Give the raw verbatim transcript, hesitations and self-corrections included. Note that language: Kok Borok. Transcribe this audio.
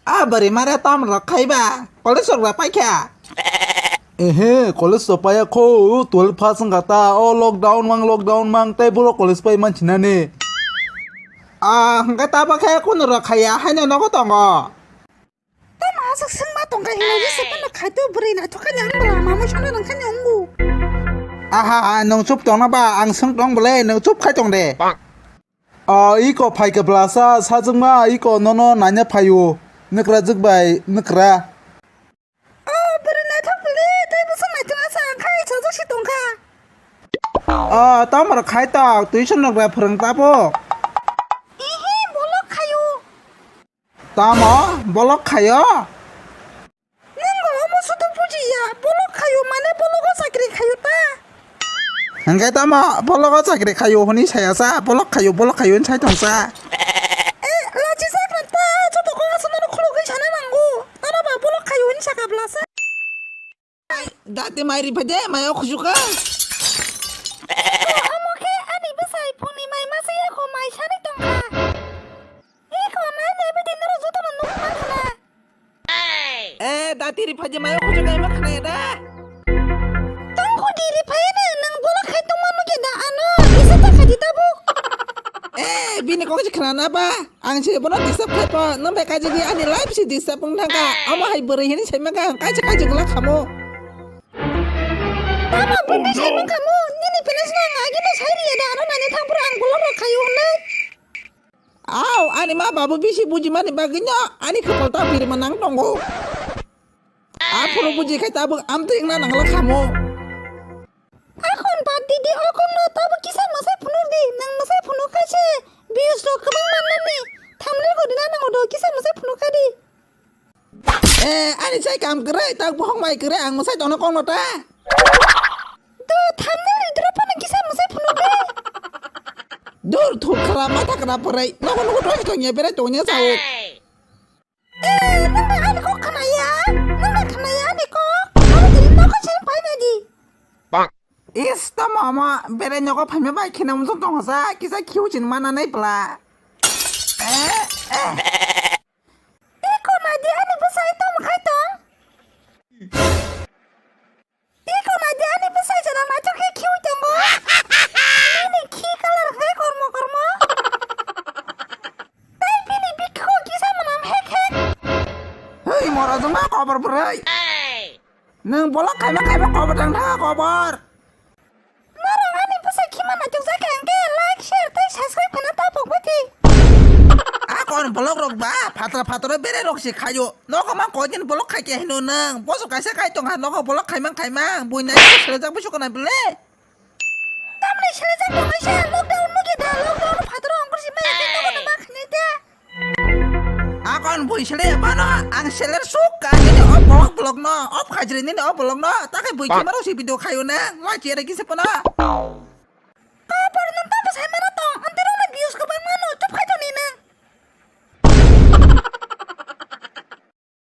A bwrwi mare tom rok khai ba, college rok ba paikha. Ehe, college rok paiya kho, twelve pass wngkha ta, o lockdown mang, lockdown mang, tei borok college pai mansinani. Ah, hwnkhe tabo khe kunu rok khaiya, haino nogo tongo. Tamo aswk swngma tongkha hinwi se phano khaito bwrwi naithok khe nang bwla mamui songno nang khe nungo. Aha, nwng chup tongna ba, ang swng tong bwle, nwng chup khai tong de. O iko phaikha bwlasa, sajwkma iko nono naina phaio. Nwkra jwk bai nwkra. O bwrwi naithok bwle, tei bwsa naithok asa ang khai sajwk si tongkha. O tamar khai tok, tuition rok bai phwrwng tabuk. Ihi, bolok khaio. Tamo bolok khaio? Nwng bo omo sudu bujiya, bolok khaio mane bologo chakri khaio ta. Hwnkhe tamo bologo chakri khaio hwnwi saya sa, bolok khaio, bolok khaio hwnwi sai tong sa. Eh, lachi sakra ta, joto kok aswk nono khulugwi sana nango. Tano ba bolok khaio hwnwi saka bwlasa. Dati mai ri phai de, mai o khuju kha. Omo khe ani bwsai phungni mai masa ya kho mai sani tongkha. Iko nai nai bidi noro joto no nuk man khna. Eh, dati ri phai de, mai o khuju kha, ima khna ya da. Tong kho di ri phai na, nang bola khai tong manu khe da ano, isa ta khai di tabuk. Eh, bini kok si khna na ba. Ang se bono disturb khai pa, nang bai kaji di ani life si disturb wng thangka. Amo hai bwrwi hini sai maka ang kaji kaji gula khamo. Tamo bini sai maka mo, nini feelings no ang agi no sai riya da, ano nani thang pura ang gula rok khayo hwnwi. Aw, ani ma babu bisi buji mani bagwi no, ani khapal ta biri manang tongo. Aphuru buji khai tabuk amtwi wngna nangla khamo. Akhon bad di di, o kokno tabo kisa mwsai phunuk di, nang mwsai phunuk kha se views rok kwbang mannani, thumbnail bo rina nango do, kisa mwsai phunuk kha di. Eh, ani sai kam kwrwi, tak bohong mai kwrwi, ang mwsai tongno kokno ta. Do thumbnail ridro phano kisa mwsai phunuk di. Dur thur khara matha khara pwrwi, nogo nogo tongya berai tongya sao. Eh, nang na ani kok khna ya? Nang na khna ya ani kok? Abo tini nogo sini pai na di. Is to mama, bere nogo phaima bai khina mung tong sa, kisa khiu chin mana nai pla. Eh, eh. Iko na di ani bwsai tom khai tong. Iko na di ani bwsai jora naithok khe khiui tongo. Nini khi colour khe kormo kormo. Tei bini bikhu kisa mwnam hek hek. Hei, mora jongma kobor bwrwi. Nwng bolok khaima khaima kobor tang tha kobor. Norok ani bwsai khima naithok jak khe hwnkhe like, share tei subscribe khwna ta pok bai di. Akon bolok rok ba phatra phatra bere rok se khayo. Nogo ma koidin bolok khai khe hino nang. Boso kaisa kai tong ha nogo bolok khaimang khaimang. Buinai selejak bisu kanai bele. Tamni selejak tong kaisa lockdown no khe da lockdown phataro ongkor si maya khe nogo no ma khnai te. Akon bui sele bano ang seler suk ka nini o bolok bolok no o phajri nini o bolok no ta khe bui khema rok si video khayo nang. Wa chere kisa pano.